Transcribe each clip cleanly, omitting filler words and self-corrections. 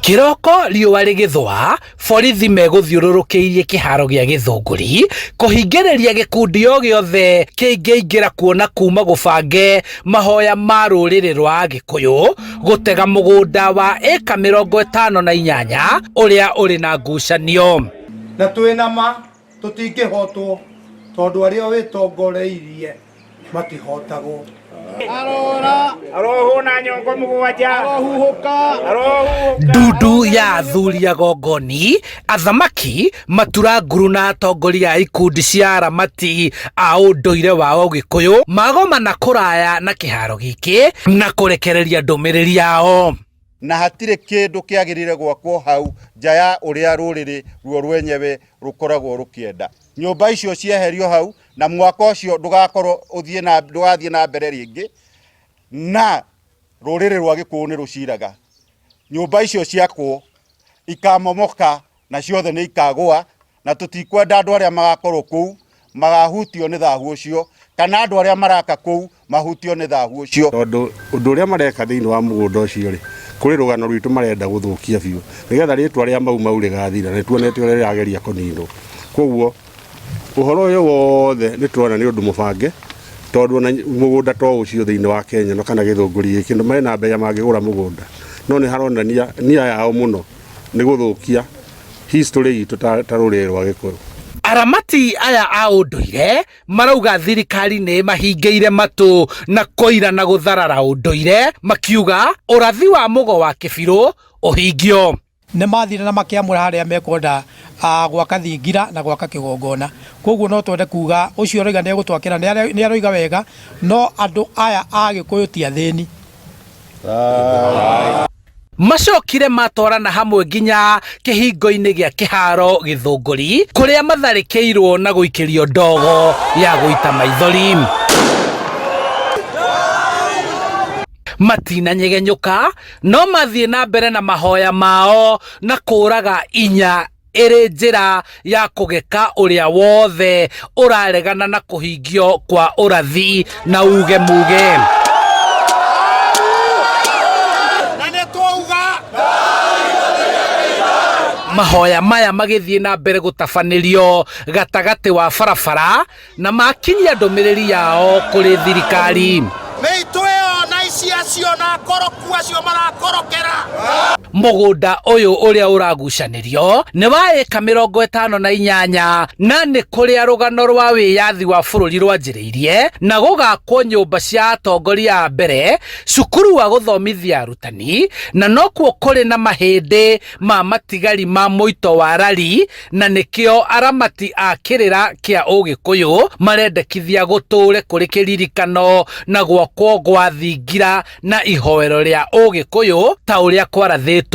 Kĩroko riũa rĩgĩthũa, borithi megũthiũrũrũkĩirie kĩharo gĩa Gĩthũngũri kũhingĩrĩria gĩkundi o gĩothe kĩngĩingĩra kuona kuma gũbange mahoya ma rũrĩrĩ rwa Agĩkũyũ gũtega mũgũnda wa ĩka 58 ũrĩa ũrĩ na ngucanio. Na twĩ na ma tũtingĩhotwo tondũ arĩa wĩtongoreirie matihotagwo. Arora arohũna nyongo mũgwanja arohuhũka arohuhũka. Ndundu ya athuri agongoni, athamaki, matura nguru na atongoria a ikundi cia aramati a ũndũire wa Ũgĩkũyũ magomana kũraya na kĩharo gĩkĩ na kũrekereria ndũmĩrĩri yao. Na hatirĩ kĩndũ kĩagĩrĩire gwakwo hau nja ya ũrĩa rũrĩrĩ ruo rwenyewe rũkoragwo rũkĩenda. Nyũmba icio cieherio hau na mwako ũcio ndũgakorwo ũthiĩ na ndũgathiĩ na mbere rĩngĩ, na rũrĩrĩ rwa Gĩkũyũ nĩ rũciraga. Nyũmba icio ciakwo ikamomoka na ciothe nĩ ikagũa, na tũtikwenda andũ arĩa magakorwo kũu magahutio nĩ thahu ũcio, kana andũ arĩa maraka kũu mahutio nĩ thahu ũcio. Tondũ ũndũ ũrĩa mareka thĩinĩ wa mũgũnda ũcio rĩ, kũrĩ rũgano rwitũ marenda gũthũkia biũ, nĩgetha rĩtwa rĩa Mau Mau rĩgathira, na nĩtuonete ũrĩa rĩrageria kũninwo. Koguo ũhoro ũyũ wothe nĩ tũrona nĩ ũndũ mũbange, tondũ ona mũgũnda to ũcio thĩinĩ wa Kenya no kana Gĩthũngũri gĩkĩ mena mbeca mangĩgũra mũgũnda, no nĩ haronania nia yao mũno nĩ gũthũkia history itũ ta rũrĩrĩ rwa Gĩkũyũ. Aramati aya a ũndũire marauga thirikari nĩ ĩmahingĩire matũ na kũira na gũtharara ũndũire, makiuga ũrathi wa mũgo wa Kĩbirũ ũhingio. Nĩ mathire na makĩamũra harĩa mekwenda gwaka thingira na gwaka kĩgongona. Koguo no twende kuga ũcio ũroiga nĩ egũtwakĩra nĩ aroiga wega, no andũ aya a Gĩkũyũ ti athĩni. Macokire matwarana hamwe nginya kĩhingo-inĩ gĩa kĩharo Gĩthũngũri kũrĩa matharĩkĩirwo na gũikĩrio ndogo ya gũita maithori. Matinanyegenyũka no mathiĩ na mbere na mahoya mao na kũraga inya ĩrĩ njĩra ya kũgeka ũrĩa wothe ũraregana na kũhingio kwa ũrathi na uge muge. Na nĩ twauga Mahoya maya magĩthiĩ na mbere gũtabanĩrio gatagatĩ wa barabara na makinyia ndũmĩrĩri yao kũrĩ thirikari. Mĩitũ ĩyo na ici acio na akoroku acio marakorokera. Mũgũnda ũyũ ũrĩa ũragucanĩrio nĩ wa ĩka 58 na nĩ kũrĩa rũgano rwa wĩyathi wa bũrũri rwanjĩrĩirie na gũgakwo nyũmba cia atongoria a mbere, cukuru wa gũthomithia arutani, na nokuo kũrĩ na mahĩndĩ ma matigari ma mũito wa rari, na nĩkĩo aramati a kĩrĩra kĩa Ũgĩkũyũ marendekithia gũtũre kũrĩ kĩririkano na gwakwo gwa thingira na ihoero rĩa Ũgĩkũyũ ta ũrĩa kwarathĩtwo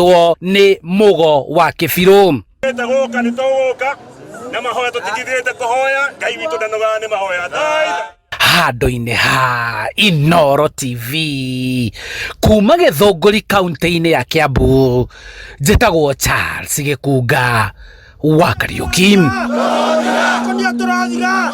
nĩ mũgo wa Kĩbirũ. Gũka nĩ tũgũka na mahoya tũtigithĩte kũhoya, Ngai witũ ndanogaga nĩ mahoya. Handũ-inĩ ha Inooro TV kuma Gĩthũngũri kaunti-inĩ ya Kiambu, njĩtagwo Charles Gĩkunga wa Kariũki. Kũnia tũrathira.